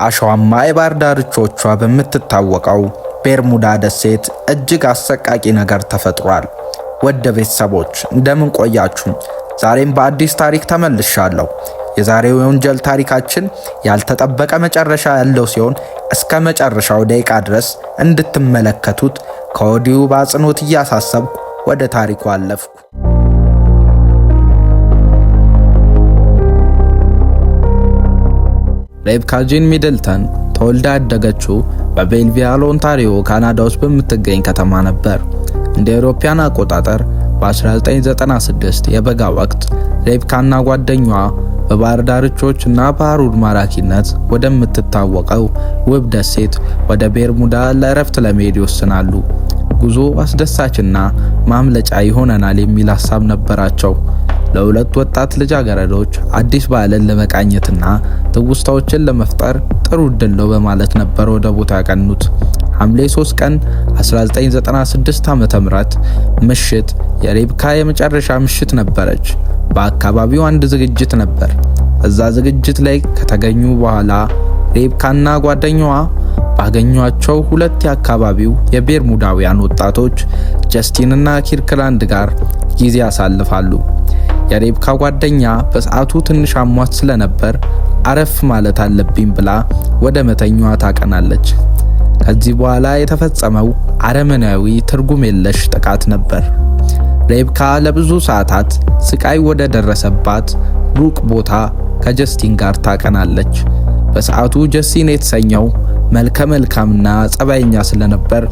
በአሸዋማ የባህር ዳርቻዎቿ በምትታወቀው ቤርሙዳ ደሴት እጅግ አሰቃቂ ነገር ተፈጥሯል። ወደ ቤተሰቦች እንደምን ቆያችሁ? ዛሬም በአዲስ ታሪክ ተመልሻለሁ። የዛሬው የወንጀል ታሪካችን ያልተጠበቀ መጨረሻ ያለው ሲሆን እስከ መጨረሻው ደቂቃ ድረስ እንድትመለከቱት ከወዲሁ በአጽንኦት እያሳሰብኩ ወደ ታሪኩ አለፍኩ። ሬብካ ጂን ሚድልተን ተወልዳ ያደገችው በቤልቪል ኦንታሪዮ ካናዳ ውስጥ በምትገኝ ከተማ ነበር። እንደ አውሮፓውያን አቆጣጠር በ1996 የበጋ ወቅት ሬብካና ጓደኛዋ በባህር ዳርቾች እና በሐሩር ማራኪነት ወደምትታወቀው ውብ ደሴት ወደ ቤርሙዳ ለእረፍት ለመሄድ ይወስናሉ። ጉዞ አስደሳችና ማምለጫ ይሆነናል የሚል ሀሳብ ነበራቸው። ለሁለት ወጣት ልጃገረዶች አዲስ ባህልን ለመቃኘትና ትውስታዎችን ለመፍጠር ጥሩ እድል ነው በማለት ነበር ወደ ቦታ ያቀኑት። ሐምሌ 3 ቀን 1996 ዓ.ም ምሽት የሬብካ የመጨረሻ ምሽት ነበረች። በአካባቢው አንድ ዝግጅት ነበር። እዛ ዝግጅት ላይ ከተገኙ በኋላ ሬብካና ጓደኛዋ ባገኟቸው ሁለት የአካባቢው የቤርሙዳውያን ወጣቶች ጀስቲንና ኪርክላንድ ጋር ጊዜ ያሳልፋሉ። የሬብካ ጓደኛ በሰዓቱ ትንሽ አሟት ስለነበር አረፍ ማለት አለብኝ ብላ ወደ መተኛዋ ታቀናለች። ከዚህ በኋላ የተፈጸመው አረመናዊ ትርጉም የለሽ ጥቃት ነበር። ሬብካ ለብዙ ሰዓታት ስቃይ ወደ ደረሰባት ሩቅ ቦታ ከጀስቲን ጋር ታቀናለች። በሰዓቱ ጀስቲን የተሰኘው መልከ መልካምና ጸባይኛ ስለነበር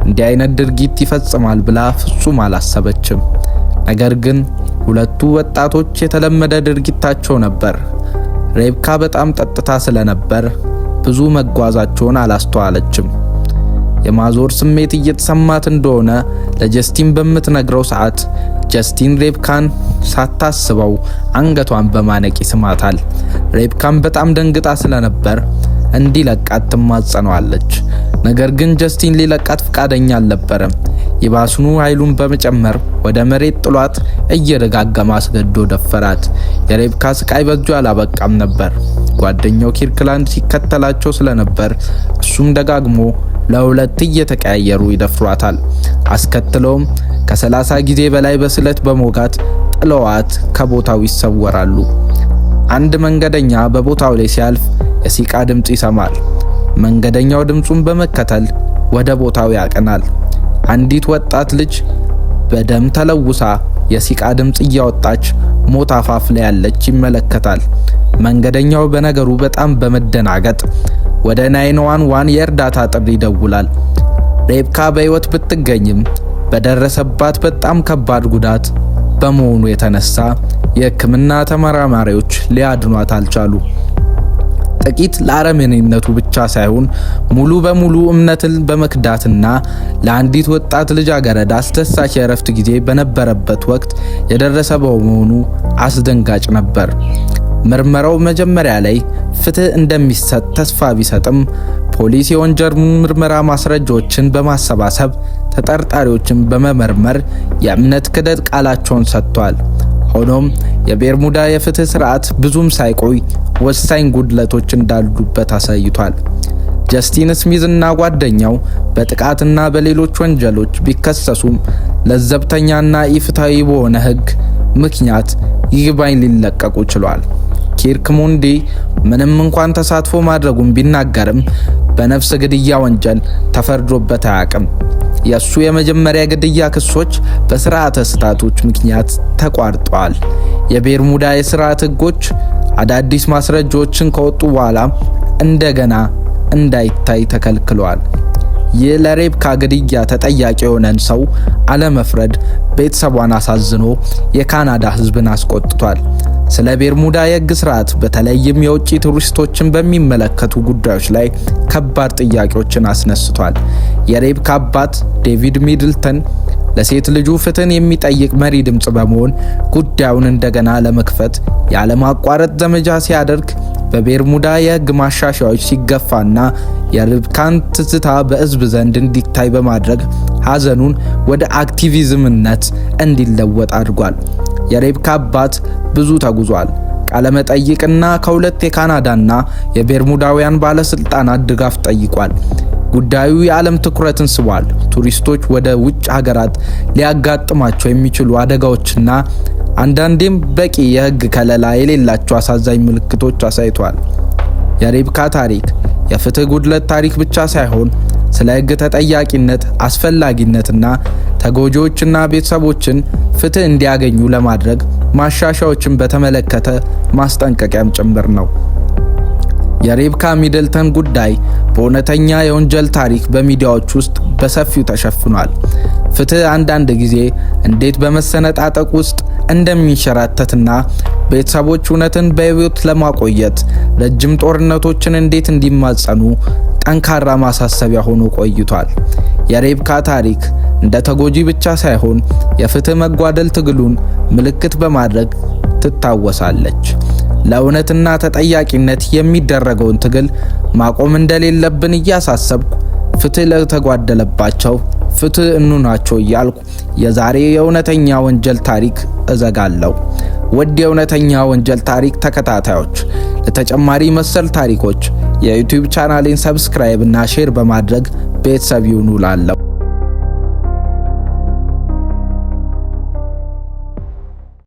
እንዲህ አይነት ድርጊት ይፈጽማል ብላ ፍጹም አላሰበችም። ነገር ግን ሁለቱ ወጣቶች የተለመደ ድርጊታቸው ነበር። ሬብካ በጣም ጠጥታ ስለነበር ብዙ መጓዛቸውን አላስተዋለችም። የማዞር ስሜት እየተሰማት እንደሆነ ለጀስቲን በምትነግረው ሰዓት ጀስቲን ሬብካን ሳታስበው አንገቷን በማነቅ ይስማታል። ሬብካን በጣም ደንግጣ ስለነበር እንዲለቃት ትማጸነዋለች። ነገር ግን ጀስቲን ሊለቃት ፍቃደኛ አልነበረም። ይባስኑ ኃይሉን በመጨመር ወደ መሬት ጥሏት እየደጋገመ አስገድዶ ደፈራት። የሬብካ ስቃይ በዚሁ አላበቃም ነበር። ጓደኛው ኪርክላንድ ሲከተላቸው ስለነበር እሱም ደጋግሞ ለሁለት እየተቀያየሩ ይደፍሯታል። አስከትለውም ከ30 ጊዜ በላይ በስለት በመውጋት ጥለዋት ከቦታው ይሰወራሉ። አንድ መንገደኛ በቦታው ላይ ሲያልፍ የሲቃ ድምፅ ይሰማል። መንገደኛው ድምፁን በመከተል ወደ ቦታው ያቀናል። አንዲት ወጣት ልጅ በደም ተለውሳ የሲቃ ድምፅ እያወጣች ሞት አፋፍ ላይ ያለች ይመለከታል። መንገደኛው በነገሩ በጣም በመደናገጥ ወደ 911 የእርዳታ ጥሪ ይደውላል። ሬብካ በሕይወት ብትገኝም በደረሰባት በጣም ከባድ ጉዳት በመሆኑ የተነሳ የሕክምና ተመራማሪዎች ሊያድኗት አልቻሉ። ጥቂት ለአረመኔነቱ ብቻ ሳይሆን ሙሉ በሙሉ እምነትን በመክዳትና ለአንዲት ወጣት ልጃገረድ አስደሳች የእረፍት ጊዜ በነበረበት ወቅት የደረሰ በመሆኑ አስደንጋጭ ነበር። ምርመራው መጀመሪያ ላይ ፍትህ እንደሚሰጥ ተስፋ ቢሰጥም ፖሊስ የወንጀል ምርመራ ማስረጃዎችን በማሰባሰብ ተጠርጣሪዎችን በመመርመር የእምነት ክህደት ቃላቸውን ሰጥቷል። ሆኖም የቤርሙዳ የፍትህ ስርዓት ብዙም ሳይቆይ ወሳኝ ጉድለቶች እንዳሉበት አሳይቷል። ጀስቲን ስሚዝ እና ጓደኛው በጥቃትና በሌሎች ወንጀሎች ቢከሰሱም ለዘብተኛና ኢፍትሐዊ በሆነ ሕግ ምክንያት ይግባኝ ሊለቀቁ ችሏል። ኪርክ ሙንዲ ምንም እንኳን ተሳትፎ ማድረጉን ቢናገርም በነፍስ ግድያ ወንጀል ተፈርዶበት አያውቅም። የእሱ የመጀመሪያ ግድያ ክሶች በስርዓተ ስህተቶች ምክንያት ተቋርጠዋል። የቤርሙዳ የስርዓት ሕጎች አዳዲስ ማስረጃዎችን ከወጡ በኋላ እንደገና እንዳይታይ ተከልክሏል። ይህ ለሬብካ ግድያ ተጠያቂ የሆነን ሰው አለመፍረድ ቤተሰቧን አሳዝኖ የካናዳ ሕዝብን አስቆጥቷል። ስለ ቤርሙዳ የሕግ ስርዓት በተለይም የውጭ ቱሪስቶችን በሚመለከቱ ጉዳዮች ላይ ከባድ ጥያቄዎችን አስነስቷል። የሬብካ አባት ዴቪድ ሚድልተን ለሴት ልጁ ፍትህን የሚጠይቅ መሪ ድምጽ በመሆን ጉዳዩን እንደገና ለመክፈት ያለማቋረጥ ዘመቻ ሲያደርግ በቤርሙዳ የሕግ ማሻሻያዎች ሲገፋና የሬብካን ትዝታ በሕዝብ ዘንድ እንዲታይ በማድረግ ሐዘኑን ወደ አክቲቪዝምነት እንዲለወጥ አድርጓል። የሬብካ አባት ብዙ ተጉዟል። ቃለመጠይቅና ከሁለት የካናዳና የቤርሙዳውያን ባለስልጣናት ድጋፍ ጠይቋል። ጉዳዩ የዓለም ትኩረትን ስቧል። ቱሪስቶች ወደ ውጭ ሀገራት ሊያጋጥማቸው የሚችሉ አደጋዎችና አንዳንዴም በቂ የሕግ ከለላ የሌላቸው አሳዛኝ ምልክቶች አሳይቷል። የሬብካ ታሪክ የፍትህ ጉድለት ታሪክ ብቻ ሳይሆን ስለ ሕግ ተጠያቂነት አስፈላጊነትና ተጎጂዎችና ቤተሰቦችን ፍትህ እንዲያገኙ ለማድረግ ማሻሻያዎችን በተመለከተ ማስጠንቀቂያም ጭምር ነው። የሬብካ ሚድልተን ጉዳይ በእውነተኛ የወንጀል ታሪክ በሚዲያዎች ውስጥ በሰፊው ተሸፍኗል። ፍትህ አንዳንድ ጊዜ እንዴት በመሰነጣጠቅ ውስጥ እንደሚንሸራተትና ቤተሰቦች እውነትን በሕይወት ለማቆየት ረጅም ጦርነቶችን እንዴት እንዲማጸኑ ጠንካራ ማሳሰቢያ ሆኖ ቆይቷል። የሬብካ ታሪክ እንደ ተጎጂ ብቻ ሳይሆን የፍትህ መጓደል ትግሉን ምልክት በማድረግ ትታወሳለች። ለእውነትና ተጠያቂነት የሚደረገውን ትግል ማቆም እንደሌለብን እያሳሰብኩ ፍትህ ለተጓደለባቸው ፍትህ እንሁናቸው እያልኩ የዛሬ የእውነተኛ ወንጀል ታሪክ እዘጋለሁ። ውድ የእውነተኛ ወንጀል ታሪክ ተከታታዮች፣ ለተጨማሪ መሰል ታሪኮች የ YouTube ቻናሌን subscribe እና share በማድረግ ቤተሰብ ይሁኑ እላለሁ።